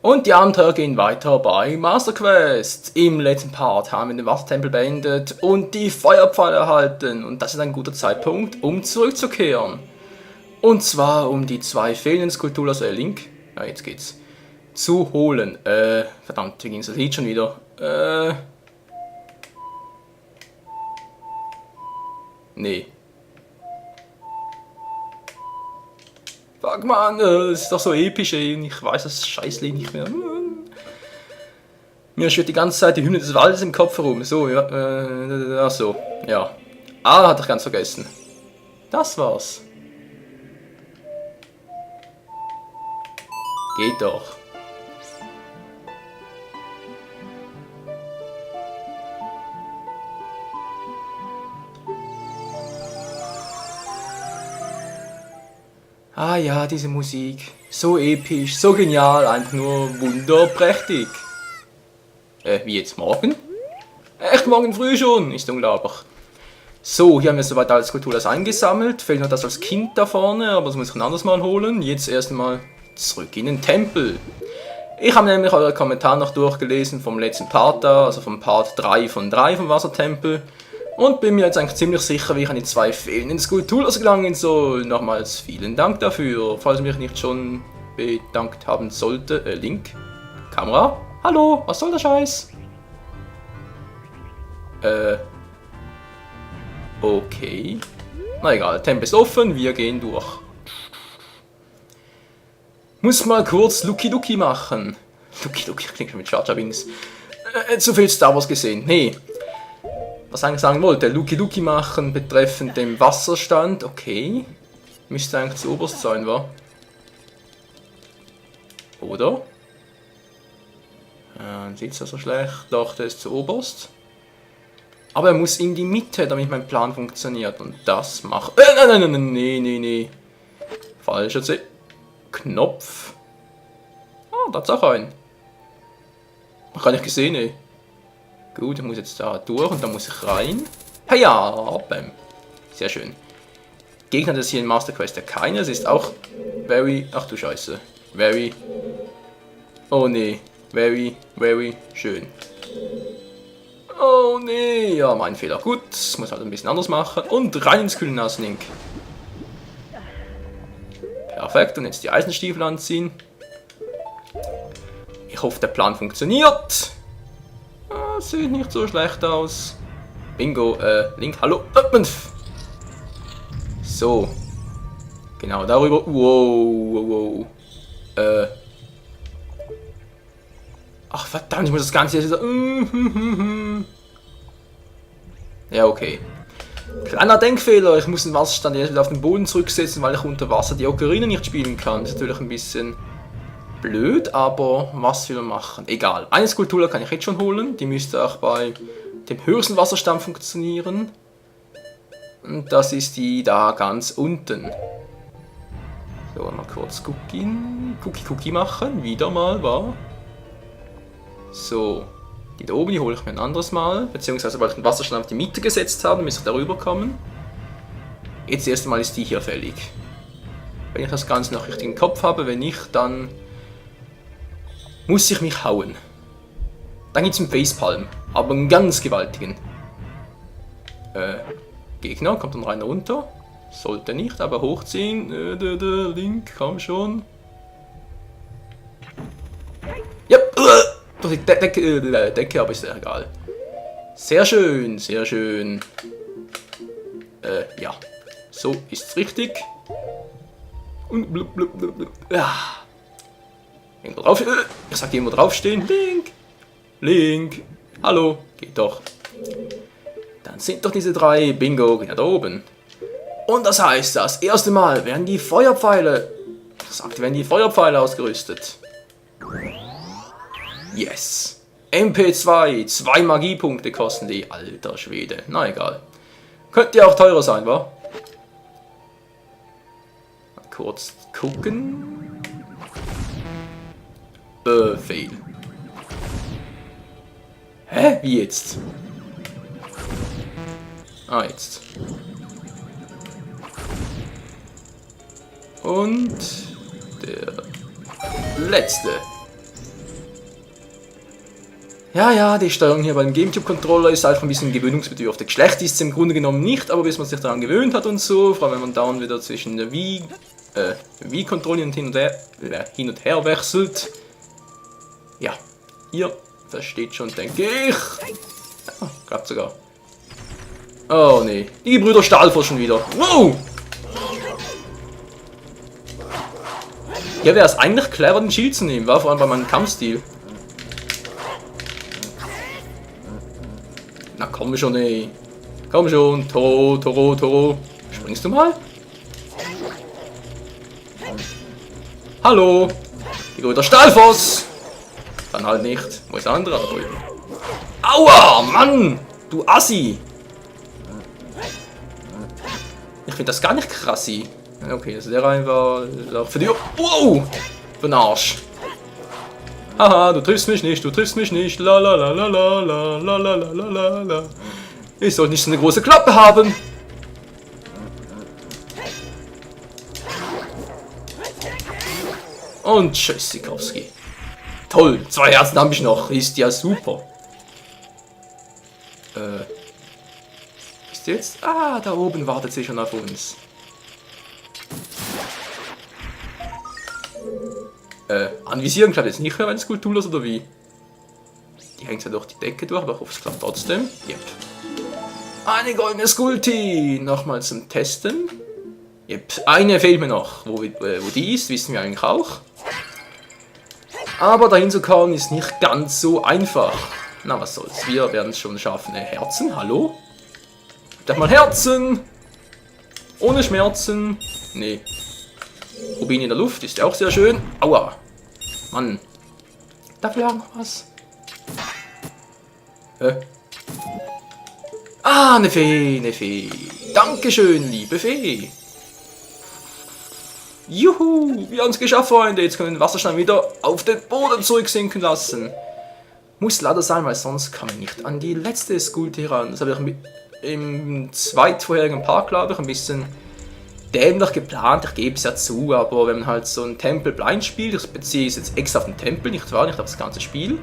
Und die Abenteuer gehen weiter bei Master Quest. Im letzten Part haben wir den Wassertempel beendet und die Feuerpfeile erhalten. Und das ist ein guter Zeitpunkt, um zurückzukehren. Und zwar um die 2 fehlenden Skulpturen, also Link, ja jetzt geht's, zu holen. Verdammt, wie ging das Lied schon wieder? Nee. Fuck man, das ist doch so episch, ey. Ich weiß das Scheißlied nicht mehr. Mir schwirrt die ganze Zeit die Hymne des Waldes im Kopf herum. So, ja, ach so, ja. Ah, hatte ich ganz vergessen. Das war's. Geht doch. Ah ja, diese Musik. So episch, so genial, einfach nur wunderprächtig. Wie jetzt morgen? Echt morgen früh schon? Ist unglaublich. So, hier haben wir soweit alles Kulturas eingesammelt. Fehlt noch das als Kind da vorne, aber das muss ich ein anderes Mal holen. Jetzt erst einmal zurück in den Tempel. Ich habe nämlich eure Kommentare noch durchgelesen vom letzten Part da, also vom Part 3 von 3 vom Wassertempel. Und bin mir jetzt eigentlich ziemlich sicher, wie ich an die 2 fehlenden Skulpturas gelangen soll. Nochmals vielen Dank dafür, falls ich mich nicht schon bedankt haben sollte. Link? Kamera? Hallo, was soll der Scheiß? Okay. Na egal, Tempel ist offen, wir gehen durch. Muss mal kurz Lucky Lucky machen. Lucky Lucky klingt schon mit Jar Jar Binks. Zu viel Star Wars gesehen. Nee. Was ich eigentlich sagen wollte, Lucky Lucky machen betreffend dem Wasserstand. Okay. Müsste eigentlich zu oberst sein, wa? Oder? Sieht so schlecht. Doch, der ist zu oberst. Aber er muss in die Mitte, damit mein Plan funktioniert. Und das macht... Nee. Falscher Knopf. Ah, da ist auch ein. Gar nicht gesehen, ey. Gut, ich muss jetzt da durch und dann muss ich rein. Hey, ja, bam. Sehr schön. Gegner des hier in Master Quest ja keine. Es ist auch very... Ach du Scheiße. Very... Oh nee. Very schön. Oh nee. Ja, mein Fehler. Gut, muss halt ein bisschen anders machen. Und rein ins Kühlnass-Link. Perfekt, und jetzt die Eisenstiefel anziehen. Ich hoffe, der Plan funktioniert. Sieht nicht so schlecht aus. Bingo, Link, hallo. So. Genau, darüber. Wow. Ach, verdammt, ich muss das Ganze jetzt wieder... Ja, okay. Kleiner Denkfehler, ich muss den Wasserstand jetzt wieder auf den Boden zurücksetzen, weil ich unter Wasser die Ocarina nicht spielen kann. Das ist natürlich ein bisschen blöd, aber was will man machen? Egal. Eine Skulptur kann ich jetzt schon holen, die müsste auch bei dem höchsten Wasserstand funktionieren. Und das ist die da ganz unten. So, mal kurz Cookie machen, wieder mal, war. So. Die da oben, die hole ich mir ein anderes Mal, beziehungsweise weil ich den Wasserstand auf die Mitte gesetzt habe, müsste ich darüber kommen. Jetzt das erste Mal ist die hier fällig. Wenn ich das Ganze noch richtig im Kopf habe, wenn nicht, dann muss ich mich hauen. Dann gibt es einen Facepalm, aber einen ganz gewaltigen. Gegner, kommt dann rein runter. Sollte nicht, aber hochziehen. Link, komm schon. Yep. Durch die Decke, aber ist ja egal. Sehr schön. Ja. So ist's richtig. Und blub. Ja. Irgendwo drauf. Ich sag dir irgendwo draufstehen. Link. Hallo. Geht doch. Dann sind doch diese 3. Bingo. Genau da oben. Und das heißt, das erste Mal werden die Feuerpfeile. Werden die Feuerpfeile ausgerüstet. Yes. MP2, 2 Magiepunkte kosten die, alter Schwede. Na egal. Könnte ja auch teurer sein, wa? Mal kurz gucken. Fail. Hä? Wie jetzt? Ah, jetzt. Und der letzte. Ja, die Steuerung hier beim GameCube-Controller ist einfach ein bisschen gewöhnungsbedürftig. Schlecht ist es im Grunde genommen nicht, aber bis man sich daran gewöhnt hat und so, vor allem wenn man dauernd wieder zwischen der Wii-Controller und hin und her wechselt. Ja, hier versteht schon, denke ich. Ja, klappt sogar. Oh nee, die Gebrüder Stahlfuß schon wieder. Wow! Hier wäre es eigentlich clever, den Shield zu nehmen, war vor allem bei meinem Kampfstil. Na komm schon, ey. Komm schon, Toro. Springst du mal? Hallo. Die Gebrüder Stahlfuß. Dann halt nicht. Wo ist der andere da drüben? Aua, Mann! Du Assi! Ich finde das gar nicht krassi. Okay, also der rein war für die... Wow! Für den Arsch. Haha, du triffst mich nicht. La la la la la la la la la la la. Ich soll nicht so eine große Klappe haben. Und tschüss, Sikowski. Toll, 2 Herzen habe ich noch. Ist ja super. Ist jetzt... Ah, da oben wartet sie schon auf uns. Anvisieren klappt jetzt nicht mehr, wenn es Skulptur ist oder wie? Die hängt ja durch die Decke durch, aber ich hoffe, es klappt trotzdem. Yep. Eine goldene Skulpti! Nochmal zum Testen. Yep. Eine fehlt mir noch. Wo die ist, wissen wir eigentlich auch. Aber dahin zu kommen ist nicht ganz so einfach. Na, was soll's. Wir werden es schon schaffen. Herzen, hallo? Doch mal Herzen! Ohne Schmerzen. Nee. Rubin in der Luft ist auch sehr schön. Aua. Mann. Da wäre noch was. Ah, eine Fee. Dankeschön, liebe Fee. Juhu, wir haben es geschafft, Freunde. Jetzt können wir den Wasserstein wieder auf den Boden zurücksinken lassen. Muss leider sein, weil sonst kann man nicht an die letzte Skulptur heran. Das habe ich im zweitvorherigen Part, glaube ich, ein bisschen dämlich geplant. Ich gebe es ja zu, aber wenn man halt so einen Tempel blind spielt, ich beziehe es jetzt extra auf den Tempel, nicht wahr, nicht auf das ganze Spiel,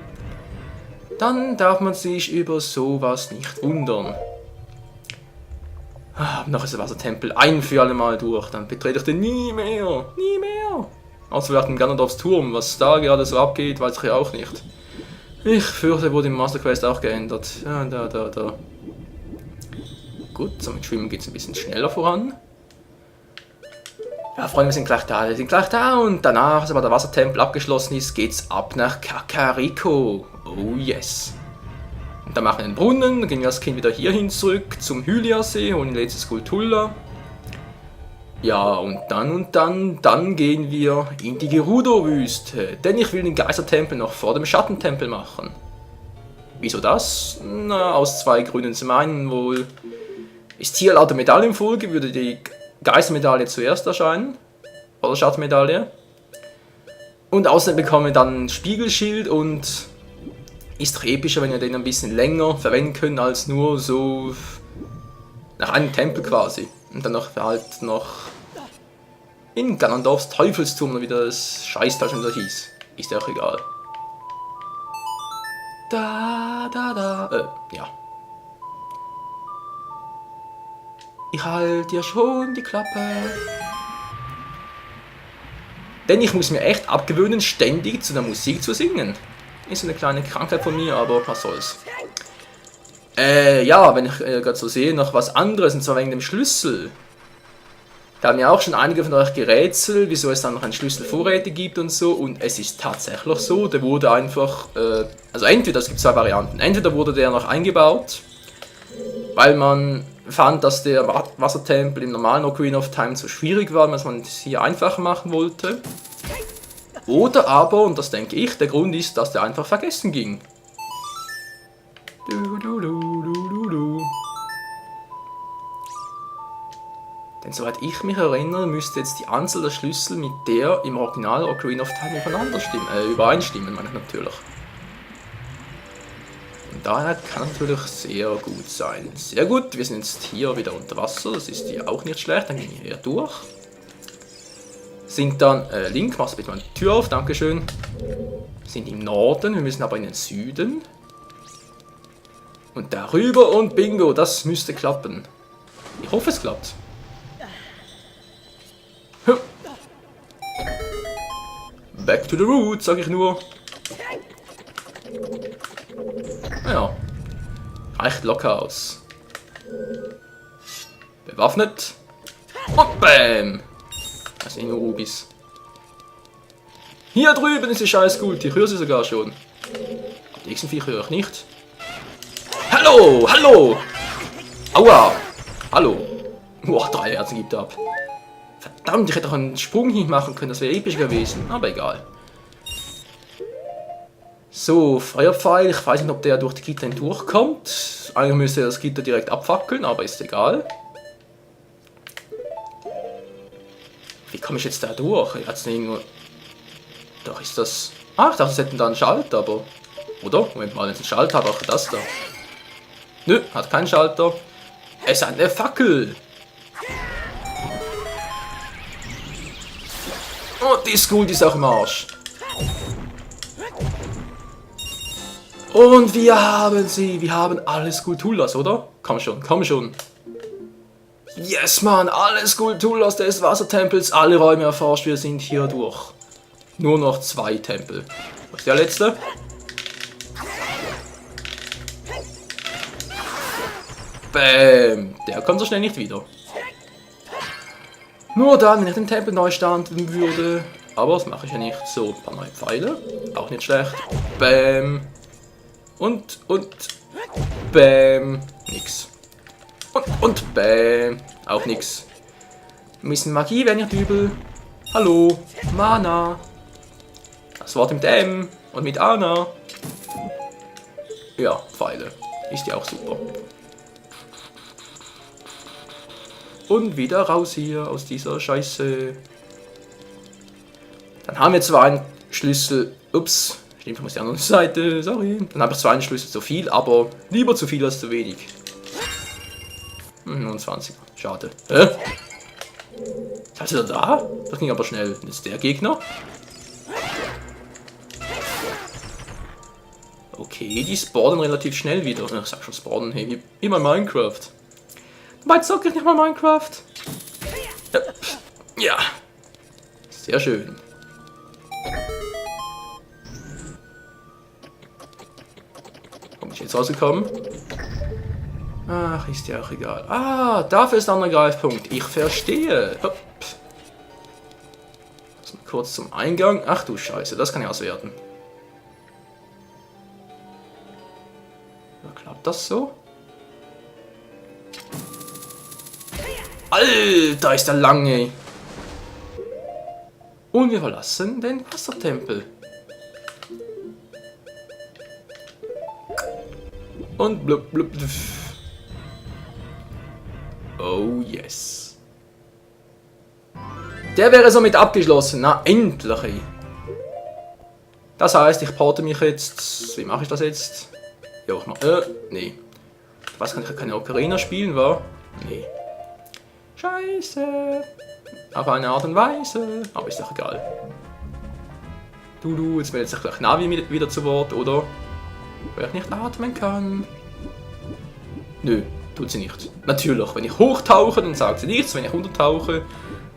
dann darf man sich über sowas nicht wundern. Noch ist der Wassertempel ein für alle Mal durch, dann betrete ich den nie mehr. Außer vielleicht in Ganondorfs Turm, was da gerade so abgeht, weiß ich ja auch nicht. Ich fürchte, wurde im Master Quest auch geändert. Ja, da. Gut, so mit Schwimmen geht es ein bisschen schneller voran. Ja, Freunde, wir sind gleich da und danach, sobald der Wassertempel abgeschlossen ist, geht's ab nach Kakariko. Oh yes. Und dann machen wir einen Brunnen, dann gehen wir als Kind wieder hierhin zurück zum Hylia-See und in letztes Skulltula. Ja, und dann gehen wir in die Gerudo-Wüste, denn ich will den Geistertempel noch vor dem Schattentempel machen. Wieso das? Na, aus 2 Gründen. Zum einen wohl ist hier laut der Medaillenfolge, würde die Geistermedaille zuerst erscheinen, oder Schattenmedaille. Und außerdem bekommen wir dann ein Spiegelschild und ist doch epischer, wenn wir den ein bisschen länger verwenden können, als nur so nach einem Tempel quasi. Und dann noch in Ganondorfs Teufelsturm, wie das Scheißteil schon wieder hieß. Ist ja auch egal. Ja. Ich halte dir schon die Klappe. Denn ich muss mir echt abgewöhnen, ständig zu der Musik zu singen. Ist eine kleine Krankheit von mir, aber was soll's. Ja, wenn ich gerade so sehe, noch was anderes, und zwar wegen dem Schlüssel. Da haben ja auch schon einige von euch gerätselt, wieso es dann noch einen Schlüssel vorrätig gibt und so. Und es ist tatsächlich so, der wurde einfach, also entweder, es gibt 2 Varianten. Entweder wurde der noch eingebaut, weil man fand, dass der Wassertempel im normalen Ocarina of Time zu schwierig war, dass man es hier einfacher machen wollte. Oder aber, und das denke ich, der Grund ist, dass der einfach vergessen ging. Denn soweit ich mich erinnere, müsste jetzt die Anzahl der Schlüssel mit der im Original Ocarina of Time übereinstimmen, meine ich natürlich. Und daher kann natürlich sehr gut sein. Sehr gut, wir sind jetzt hier wieder unter Wasser, das ist hier auch nicht schlecht, dann gehen wir hier durch. Sind dann, machst du bitte mal die Tür auf, dankeschön. Sind im Norden, wir müssen aber in den Süden. Und darüber und bingo, das müsste klappen. Ich hoffe, es klappt. Hm. Back to the roots, sag ich nur. Ja. Reicht locker aus. Bewaffnet. Und bam. Das sind nur Rubis. Hier drüben ist die scheiß gut. Ich höre sie sogar schon. Aber diesen Viech höre ich nicht. Hallo, hallo. Aua. Hallo. Boah, 3 Herzen gibt ab. Verdammt, ich hätte auch einen Sprung hier machen können. Das wäre episch gewesen. Aber egal. So, Feuerpfeil. Ich weiß nicht, ob der durch die Gitter hindurchkommt. Eigentlich müsste er das Gitter direkt abfackeln, aber ist egal. Wie komme ich jetzt da durch? Jetzt irgendwo... Doch ist das... Ah, ich dachte, es hätten da einen Schalter, aber... Oder? Moment mal, wenn es einen Schalter hat, auch das da. Nö, hat keinen Schalter. Es ist eine Fackel. Oh, die ist gut, die ist auch im Arsch. Und wir haben sie. Wir haben alle Skulpturas, oder? Komm schon, komm schon. Yes, Mann, alle Skulpturas des Wassertempels, alle Räume erforscht, wir sind hier durch. Nur noch 2 Tempel. Was ist der letzte? Bäm, der kommt so schnell nicht wieder. Nur dann, wenn ich den Tempel neu starten würde. Aber das mache ich ja nicht. So, ein paar neue Pfeile. Auch nicht schlecht. Bäm. Und Bäm. Nix. Und Bäm. Auch nix. Ein bisschen Magie wäre nicht übel. Hallo. Mana. Das Wort mit M und mit Ana. Ja, Pfeile. Ist ja auch super. Und wieder raus hier aus dieser Scheiße. Dann haben wir zwar einen Schlüssel. Ups, stimmt, ich muss die andere Seite. Sorry. Dann habe ich zwar einen Schlüssel zu viel, aber lieber zu viel als zu wenig. 29. Schade. Ist er da? Das ging aber schnell. Ist der Gegner? Okay, die spawnen relativ schnell wieder. Ich sag schon spawnen, hey, wie bei Minecraft. Dabei zocke ich nicht mal Minecraft. Ja. Sehr schön. Komm ich jetzt rausgekommen? Ach, ist ja auch egal. Ah, dafür ist ein anderer Greifpunkt. Ich verstehe. Hopp. Also kurz zum Eingang. Ach du Scheiße, das kann ja auswerten. Klappt das so? Alter, ist der lange. Und wir verlassen den Wassertempel. Und blub blub blub. Oh yes. Der wäre somit abgeschlossen. Na, endlich. Das heißt, ich porte mich jetzt. Wie mache ich das jetzt? Ja, ich mache. Nee. Was kann ich keine Ocarina spielen, war? Nee. Scheiße. Auf eine Art und Weise. Aber ist doch egal. Du, jetzt meldet sich gleich Navi wieder zu Wort, oder? Weil ich nicht atmen kann. Nö, tut sie nicht. Natürlich, wenn ich hochtauche, dann sagt sie nichts. Wenn ich untertauche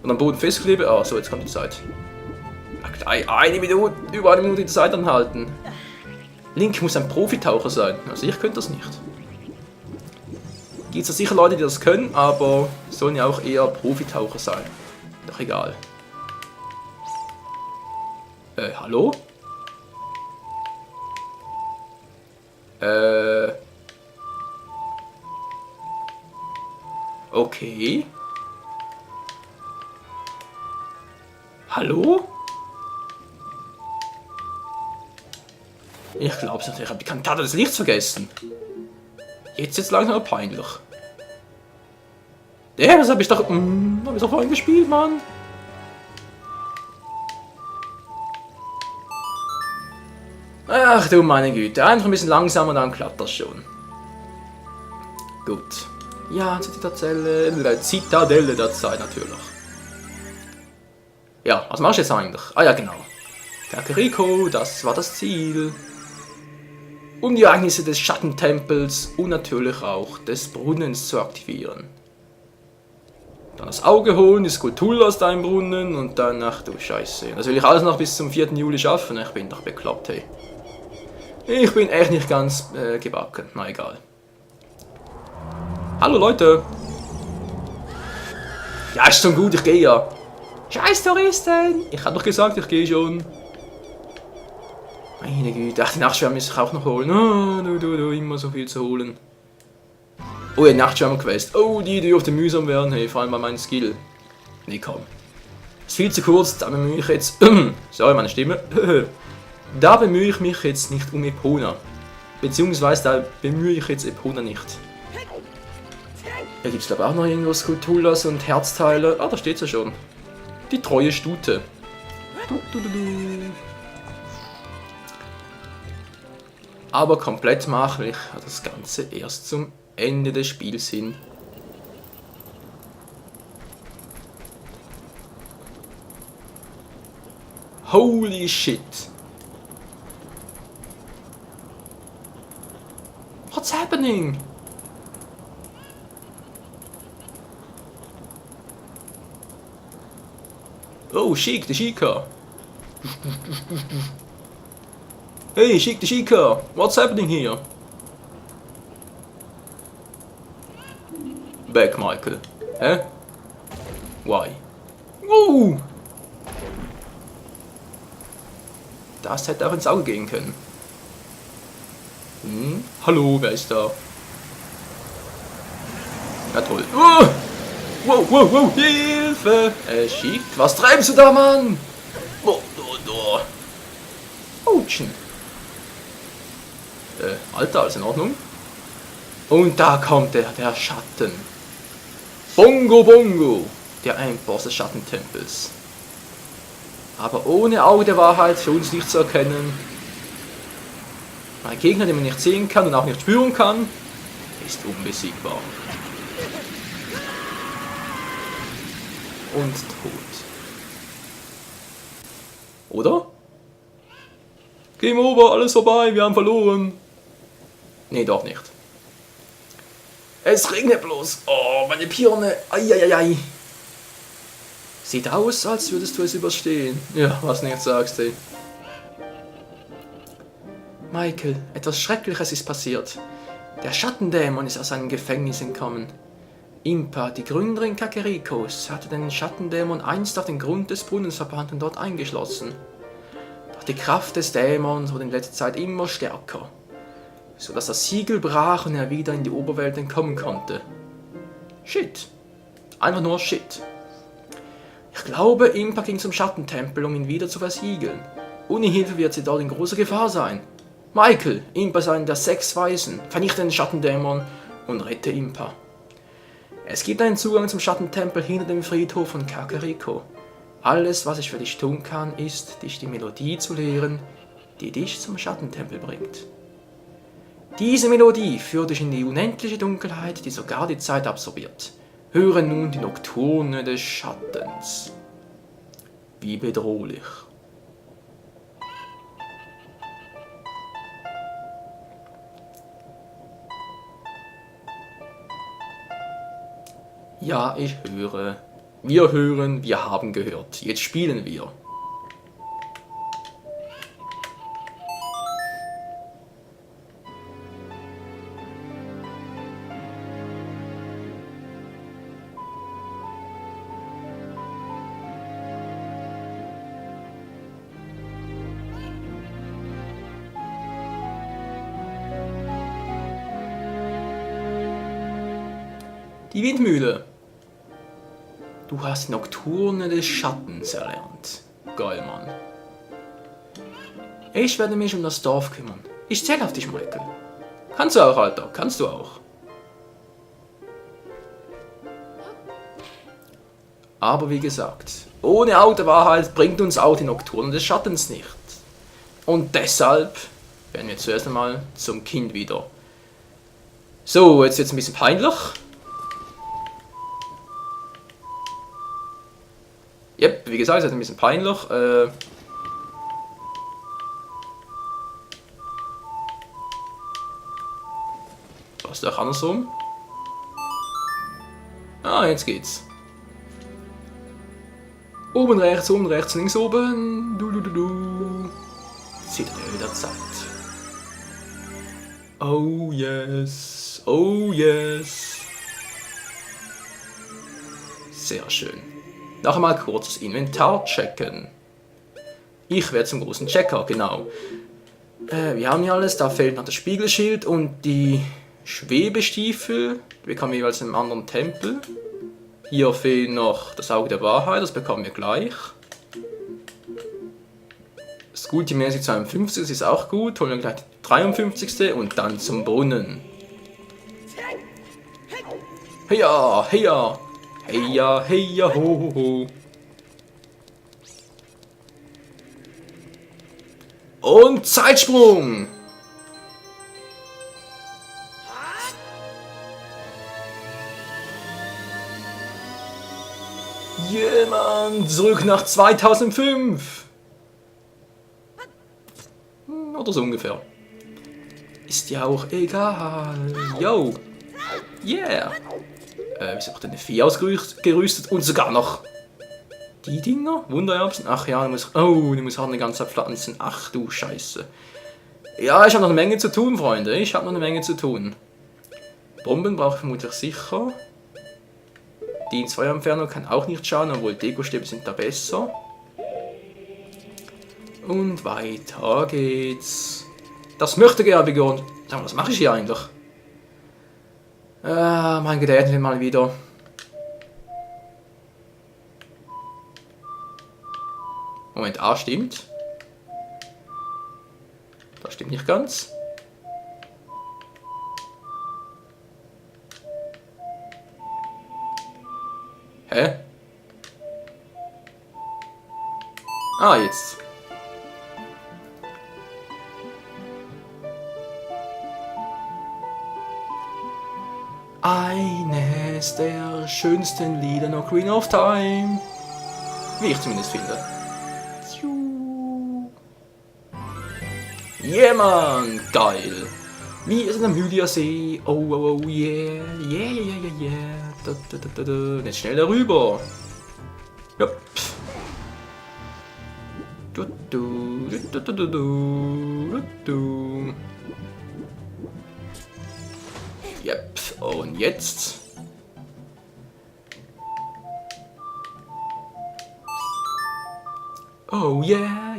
und am Boden festklebe. Ah, so, jetzt kommt die Zeit. Eine Minute, über eine Minute die Zeit anhalten. Link muss ein Profitaucher sein. Also ich könnte das nicht. Gibt es sicher Leute, die das können, aber sollen ja auch eher Profitaucher sein. Doch egal. Hallo? Okay. Hallo? Ich glaub's nicht, ich habe die Kantate des Lichts vergessen. Jetzt ist langsam peinlich. Ja, das habe ich doch vorhin gespielt, Mann. Ach du meine Güte, einfach ein bisschen langsamer, dann klappt das schon. Gut. Ja, Zitadelle der Zeit natürlich. Ja, was machst du jetzt eigentlich? Ah ja, genau. Kakariko, das war das Ziel. um die Ereignisse des Schattentempels und natürlich auch des Brunnens zu aktivieren. Dann das Auge holen, die Skulptur aus deinem Brunnen und dann, ach du Scheiße. Das will ich alles noch bis zum 4. Juli schaffen. Ich bin doch bekloppt, hey. Ich bin echt nicht ganz gebacken. Na egal. Hallo Leute. Ja, ist schon gut, ich gehe ja. Scheiß Touristen. Ich hab doch gesagt, ich gehe schon. Meine Güte, ach, die Nachtschwärme muss ich auch noch holen. Oh, du, immer so viel zu holen. Oh, ja, Nachtschwärmer-Quest. Oh, die dürfte mühsam werden, hey, vor allem bei meinem Skill. Nee, komm. Ist viel zu kurz, da bemühe ich jetzt... Sorry, meine Stimme. Da bemühe ich mich jetzt nicht um Epona. Beziehungsweise da bemühe ich jetzt Epona nicht. Hier gibt es glaube ich auch noch irgendwo Skulpturas und Herzteile. Ah, da steht ja schon. Die treue Stute. Aber komplett mache ich das Ganze erst zum Ende des Spiels hin. Holy shit! What's happening? Oh, Sheik, the Sheikah. Hey, Sheik, the Sheikah. What's happening here? Back, Michael. Hä? Why? Oh! Das hätte auch ins Auge gehen können. Hm? Hallo, wer ist da? Na toll. Oh! Wow, Hilfe! Sheik, was treibst du da, Mann? Oh. Autschen. Alter, alles in Ordnung? Und da kommt der Schatten. Bongo, der Endboss des Schattentempels. Aber ohne Auge der Wahrheit für uns nicht zu erkennen. Ein Gegner, den man nicht sehen kann und auch nicht spüren kann, ist unbesiegbar. Und tot. Oder? Game over, alles vorbei, wir haben verloren. Nee, doch nicht. Es regnet bloß. Oh, meine Pirne. Eieiei. Sieht aus, als würdest du es überstehen. Ja, was nicht sagst, ey. Michael, etwas Schreckliches ist passiert. Der Schattendämon ist aus seinem Gefängnis entkommen. Impa, die Gründerin Kakarikos, hatte den Schattendämon einst auf den Grund des Brunnens verbannt und dort eingeschlossen. Doch die Kraft des Dämons wurde in letzter Zeit immer stärker, so dass das Siegel brach und er wieder in die Oberwelt entkommen konnte. Shit. Einfach nur Shit. Ich glaube, Impa ging zum Schattentempel, um ihn wieder zu versiegeln. Ohne Hilfe wird sie dort in großer Gefahr sein. Michael, Impa ist einer der 6 Weisen. Vernichte den Schattendämon und rette Impa. Es gibt einen Zugang zum Schattentempel hinter dem Friedhof von Kakariko. Alles, was ich für dich tun kann, ist, dich die Melodie zu lehren, die dich zum Schattentempel bringt. Diese Melodie führt dich in die unendliche Dunkelheit, die sogar die Zeit absorbiert. Höre nun die Nokturne des Schattens. Wie bedrohlich. Ja, ich höre. Wir hören, wir haben gehört. Jetzt spielen wir. Die Windmühle. Du hast Nokturne des Schattens erlernt. Geil, Mann. Ich werde mich um das Dorf kümmern. Ich zähle auf dich, Michael. Kannst du auch, Alter. Kannst du auch. Aber wie gesagt, ohne Auge der Wahrheit bringt uns auch die Nokturne des Schattens nicht. Und deshalb werden wir zuerst einmal zum Kind wieder. So, jetzt wird's ein bisschen peinlich. Yep, wie gesagt, es ist ein bisschen peinlich. Was doch andersrum? Ah, jetzt geht's. Oben rechts, links oben. Du. Zitadelle der Zeit. Oh yes. Oh yes. Sehr schön. Noch einmal kurz das Inventar checken. Ich werde zum großen Checker, genau. Wir haben hier alles, da fehlt noch das Spiegelschild und die Schwebestiefel. Die bekommen wir jeweils in einem anderen Tempel. Hier fehlt noch das Auge der Wahrheit, das bekommen wir gleich. Das Ultimäßig 52, das ist auch gut. Holen wir gleich die 53. und dann zum Brunnen. Heya, heya. Heya, heya, ho, ho, ho. Und Zeitsprung! Jemand zurück nach 2005! Oder so ungefähr. Ist ja auch egal. Yo! Yeah! Wieso hat eine Vieh ausgerüstet und sogar noch die Dinger? Wundererbsen? Ach ja, die muss auch eine ganze Zeit pflanzen. Ach du Scheiße. Ja, ich habe noch eine Menge zu tun, Freunde. Ich habe noch eine Menge zu tun. Bomben brauche ich vermutlich sicher. Die ins Feuerentferner kann auch nicht schaden, obwohl Dekostäbe sind da besser. Und weiter geht's. Das möchte gerne begonnen. Sag mal, was mache ich hier eigentlich? Mein Gedächtnis mal wieder. Moment, A stimmt. Das stimmt nicht ganz. Hä? Ah, jetzt. Eines der schönsten Lieder noch Queen of Time. Wie ich zumindest finde. Yeah, Mann, geil. Wir sind am Hylia-See. Oh, yeah. Yeah. Jetzt schnell darüber. Ja. Yep. Und jetzt? Oh yeah.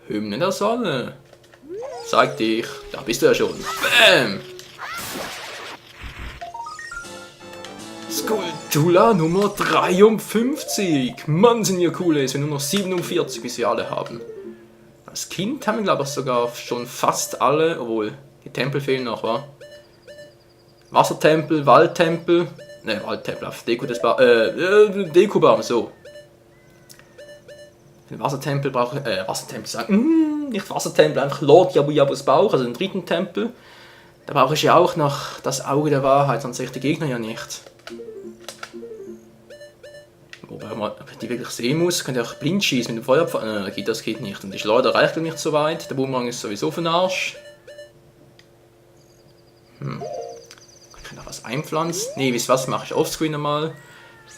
Hymne der Sonne. Zeig dich, da bist du ja schon. Bam! Skulltula Nummer 53. Mann, sind wir cool, es sind nur noch 47, bis wir alle haben. Als Kind haben wir, glaube ich, sogar schon fast alle, obwohl die Tempel fehlen noch, wa? Wassertempel, Waldtempel. Ne, Waldtempel auf Dekobaum, so. Den Wassertempel brauche ich, Wassertempel sagen, nicht Wassertempel, einfach Lord Jabu Jabus Bauch, also den dritten Tempel. Da brauche ich ja auch noch das Auge der Wahrheit, sonst sehe ich die Gegner ja nicht. Wobei man die wirklich sehen muss, könnt ihr auch blind schießen mit dem Feuerpfeil. Das geht nicht. Und die Schleuder reicht nicht so weit. Der Boomerang ist sowieso für den Arsch. Kann ich noch was einpflanzen? Ne, wisst was, mache ich offscreen einmal.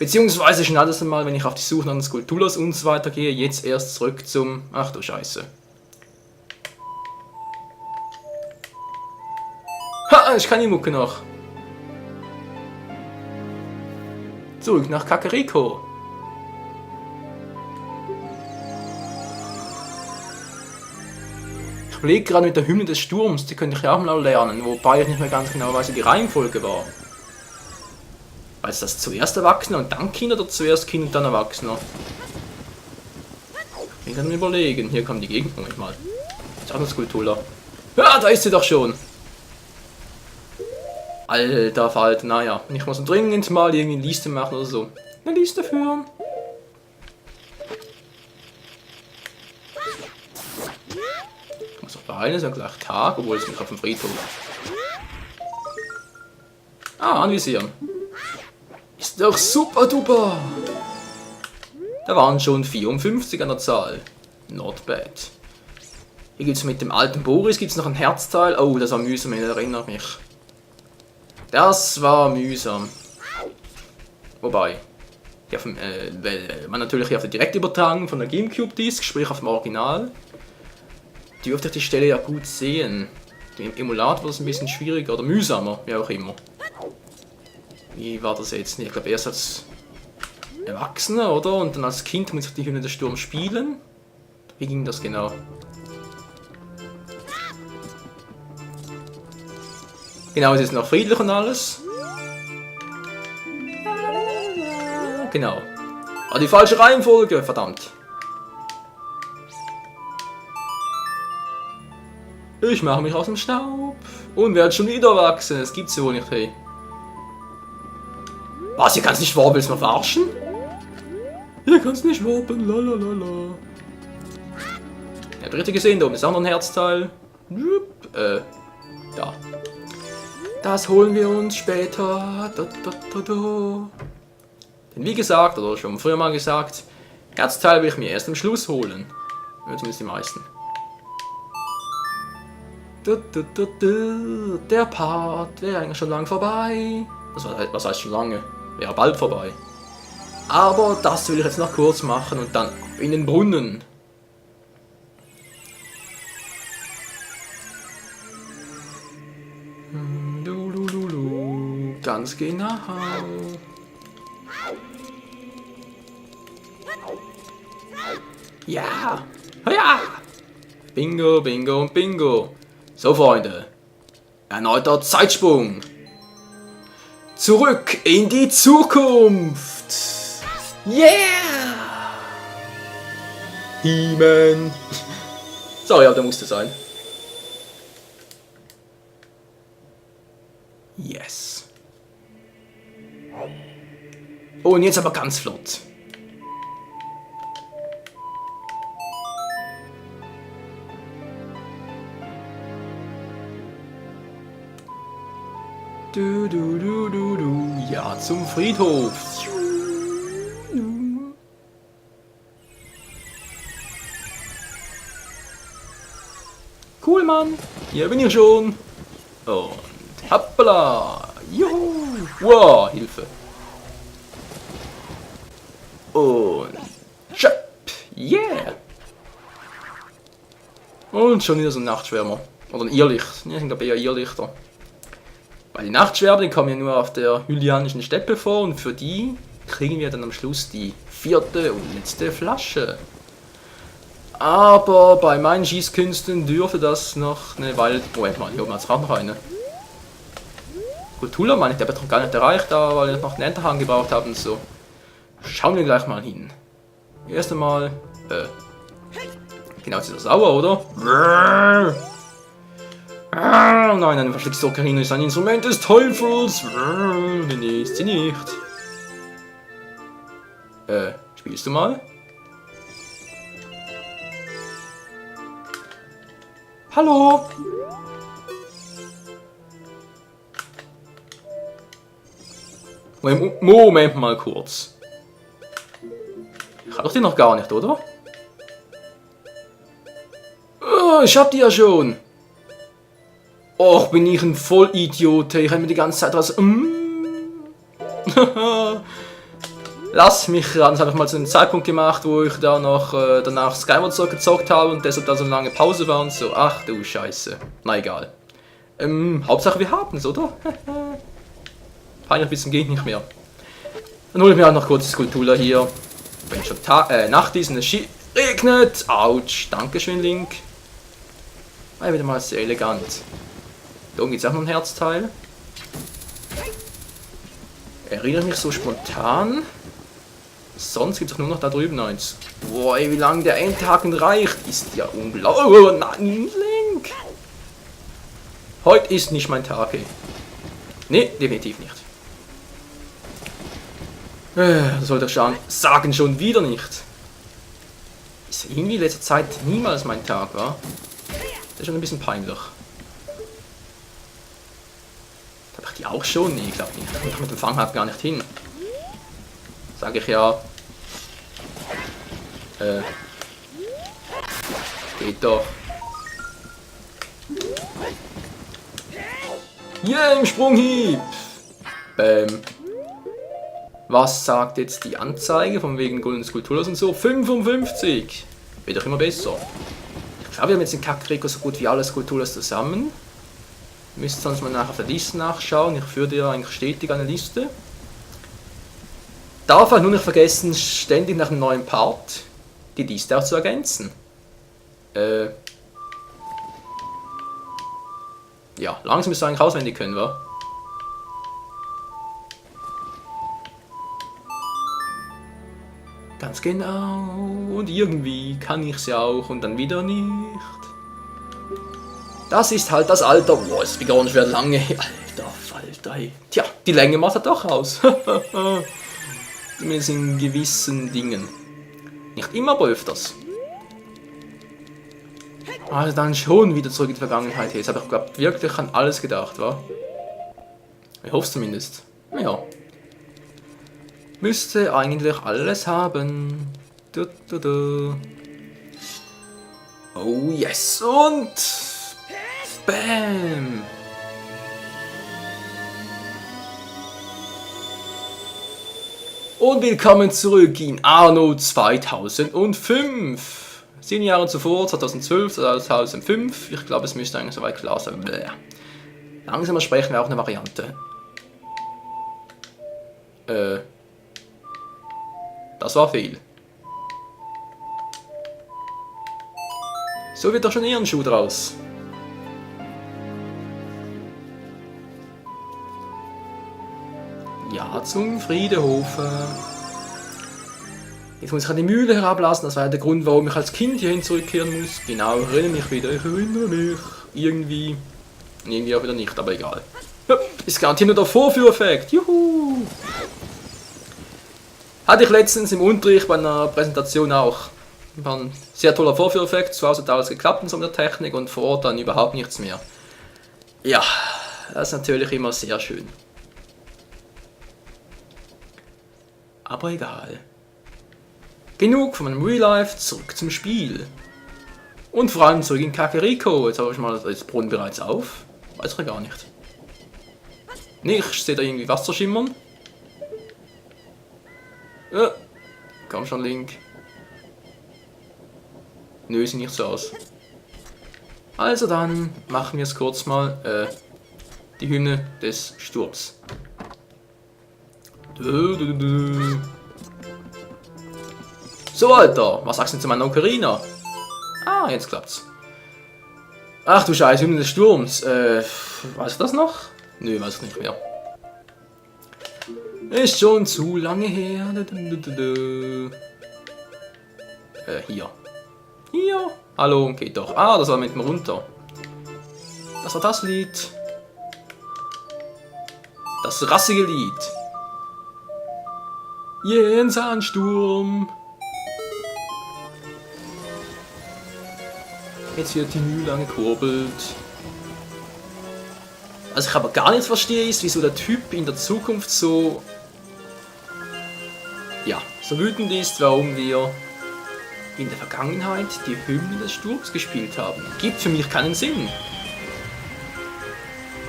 Beziehungsweise schon alles einmal, wenn ich auf die Suche nach den Skulpturas und so weiter gehe. Jetzt erst zurück zum... Ach du Scheiße. Ha, ich kann die Mucke noch. Zurück nach Kakariko. Ich überlege gerade mit der Hymne des Sturms, die könnte ich ja auch mal lernen, wobei ich nicht mehr ganz genau weiß, wie die Reihenfolge war. War es das zuerst Erwachsene und dann Kinder oder zuerst Kinder und dann Erwachsene? Ich kann mir überlegen. Hier kommen die Gegner. Moment mal. Das ist auch eine Skulptur. Ja, da ist sie doch schon. Alter Falter, naja. Ich muss dringend mal irgendwie eine Liste machen oder so. Eine Liste führen. Ich muss auch beeilen, es ist ja gleich Tag, obwohl es nicht auf dem Friedhof. Ah, anvisieren. Ist doch super duper. Da waren schon 54 an der Zahl. Not bad. Wie geht's mit dem alten Boris? Gibt's noch ein Herzteil? Oh, das war mühsam, erinnert mich. Das war mühsam. Wobei, ja, man natürlich hier auf der Direktübertragung von der Gamecube Disc, sprich auf dem Original, dürfte ich die Stelle ja gut sehen. Im Emulator war es ein bisschen schwieriger oder mühsamer, wie auch immer. Wie war das jetzt? Ich glaube erst als Erwachsener, oder? Und dann als Kind muss ich die Hühner des Sturms spielen. Wie ging das genau? Genau, es ist noch friedlich und alles. Genau. Ah, die falsche Reihenfolge, verdammt. Ich mache mich aus dem Staub und werde schon wieder wachsen. Das gibt's ja wohl nicht, hey. Was, ihr kannst nicht warten, willst du mal verarschen? Ihr kannst nicht warten, lalalala. Ihr habt richtig gesehen, da oben ist auch noch ein Herzteil. Da. Das holen wir uns später. Denn wie gesagt, oder schon früher mal gesagt, Herzteil will ich mir erst am Schluss holen. Ja, zumindest die meisten. Der Part wäre eigentlich schon lang vorbei. Was heißt schon lange? Wäre bald vorbei. Aber das will ich jetzt noch kurz machen und dann in den Brunnen. Ganz genau. Ja! Ja! Bingo, bingo und bingo. So, Freunde. Erneuter Zeitsprung. Zurück in die Zukunft. Yeah! He-Man. Sorry, aber der musste sein. Yes. Oh, und jetzt aber ganz flott. Ja, zum Friedhof. Cool, Mann. Hier bin ich schon. Und hoppala. Juhu. Wow, Hilfe. Und schöpp. Yeah. Und schon wieder so ein Nachtschwärmer. Oder ein Irrlicht. Ja, ich glaube eher Irrlichter. Weil die Nachtschwärmer, die kommen ja nur auf der Hylianischen Steppe vor und für die kriegen wir dann am Schluss die 4. und letzte Flasche. Aber bei meinen Schießkünsten dürfte das noch eine Weile... Moment mal, hier oben hat es auch noch eine. Kultula, meine ich, der wird noch gar nicht erreicht, da weil wir noch einen Enterhang gebraucht haben. So, schauen wir gleich mal hin. Erst einmal... Genau, jetzt ist er sauer, oder? Nein, eine verflixte Ocarina ist ein Instrument des Teufels. Nee, ist sie nicht. Spielst du mal? Hallo? Moment mal kurz. Ich hab doch die noch gar nicht, oder? Oh, ich hab die ja schon. Och, bin ich ein Vollidiot. Ich habe mir die ganze Zeit was... Lass mich ran. Das habe ich mal zu einem Zeitpunkt gemacht, wo ich da noch danach Skyward Sword gezockt habe und deshalb da so eine lange Pause war und so. Ach du Scheiße. Na egal. Hauptsache wir haben es, oder? Peinlich bis zum geht nicht mehr. Dann hole ich mir auch noch kurz die Skulptur hier. Wenn schon Nacht ist und es regnet. Autsch. Dankeschön, Link. War wieder mal sehr elegant. Da oben gibt es auch noch ein Herzteil. Erinnere mich so spontan. Sonst gibt es nur noch da drüben eins. Boah, wie lange der Endhaken reicht, ist ja unglaublich. Oh nein, Link! Heute ist nicht mein Tag, ey. Nee, definitiv nicht. Soll der sagen schon wieder nicht. Ist irgendwie in letzter Zeit niemals mein Tag, wa? Das ist schon ein bisschen peinlich. Hab ich die auch schon? Nee, ich glaube nicht. Ich komme mit dem Fangrad gar nicht hin. Sage ich ja. Geht doch. Yeah, im Sprunghieb! Bäm. Was sagt jetzt die Anzeige von wegen Golden Skulpturas und so? 55! Wird doch immer besser. Ich glaube, wir haben jetzt in Kakariko so gut wie alle Skulpturas zusammen. Müsst sonst mal nachher auf der Liste nachschauen. Ich führe dir eigentlich stetig eine Liste. Darf auch nur nicht vergessen, ständig nach einem neuen Part die Liste auch zu ergänzen. Ja, langsam müsst ihr eigentlich auswendig können, wa? Ganz genau. Und irgendwie kann ich sie auch und dann wieder nicht. Das ist halt das Alter. Boah, es begann schwer lange. Alter Falter, ey. Tja, die Länge macht er doch aus. Zumindest in gewissen Dingen. Nicht immer, aber öfters. Also dann schon wieder zurück in die Vergangenheit. Jetzt habe ich glaub, wirklich an alles gedacht, wa? Ich hoffe es zumindest. Ja. Müsste eigentlich alles haben. Du, du, du. Oh yes, und bam! Und willkommen zurück in Anno 2005. 7 Jahre zuvor, 2012, 2005. Ich glaube, es müsste eigentlich soweit klar sein. Bläh. Langsam sprechen wir auch eine Variante. Das war viel. So wird doch schon eher ein Schuh draus. Ja, zum Friedehofen. Jetzt muss ich an die Mühle herablassen, das war ja der Grund, warum ich als Kind hierhin zurückkehren muss. Genau, ich erinnere mich wieder, ich erinnere mich. Irgendwie auch wieder nicht, aber egal. Ist garantiert nur der Vorführeffekt, juhu! Hatte ich letztens im Unterricht bei einer Präsentation auch. War ein sehr toller Vorführeffekt, zu Hause hat alles geklappt und so mit der Technik und vor Ort dann überhaupt nichts mehr. Ja, das ist natürlich immer sehr schön. Aber egal. Genug von meinem Real Life, zurück zum Spiel. Und vor allem zurück in Kakariko. Jetzt habe ich mal das Brunnen bereits auf. Weiß ich ja gar nicht. Nicht, seht da irgendwie Wasser schimmern? Komm schon, Link. Nö, sieht nicht so aus. Also dann machen wir es kurz mal. Die Hymne des Sturms. So, Alter, was sagst du zu meiner Ocarina? Ah, jetzt klappt's. Ach du Scheiße, Hymne des Sturms. Weißt du das noch? Nö, weiß ich nicht mehr. Ist schon zu lange her. Hier. Hier. Hallo, geht doch. Ah, das war mit dem runter. Das war das Lied. Das rassige Lied. Jensansturm. Jetzt wird die Mühle angekurbelt. Was ich aber gar nicht verstehe, ist, wieso der Typ in der Zukunft so wütend ist, warum wir in der Vergangenheit die Hymne des Sturms gespielt haben. Gibt für mich keinen Sinn.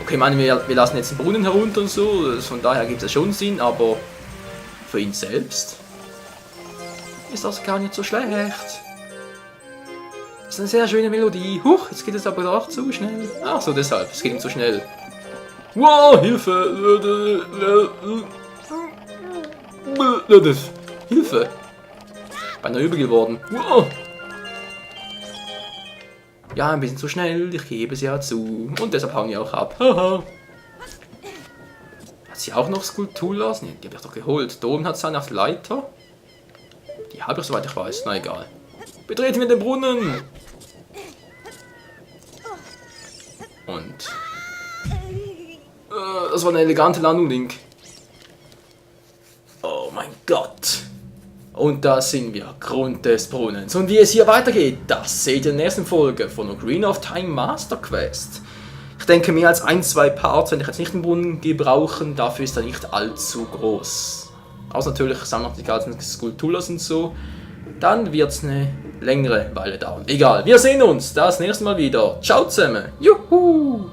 Okay, ich meine, wir lassen jetzt den Brunnen herunter und so, von daher gibt es schon Sinn, aber für ihn selbst ist das gar nicht so schlecht. Das ist eine sehr schöne Melodie. Huch, jetzt geht es aber doch zu schnell. Ach so, deshalb, es geht ihm zu schnell. Wow, Hilfe! Hilfe! Beinahe übel geworden. Wow. Ja, ein bisschen zu schnell, ich gebe es ja zu. Und deshalb hauen wir auch ab. Haha. Hat sie auch noch Skulpturas? Ne, die habe ich doch geholt. Da oben hat sie eine Leiter. Die habe ich, soweit ich weiß. Na egal. Betreten wir den Brunnen! Und... das war eine elegante Landung, Link. Oh mein Gott! Und da sind wir, Grund des Brunnens. Und wie es hier weitergeht, das seht ihr in der nächsten Folge von Ocarina of Time Master Quest. Ich denke, mehr als 1-2 Parts werde ich jetzt nicht den Brunnen gebrauchen, dafür ist er nicht allzu groß. Außer natürlich sind noch die ganzen Skulpturas und so. Dann wird es eine längere Weile dauern. Egal, wir sehen uns das nächste Mal wieder. Ciao zusammen. Juhu!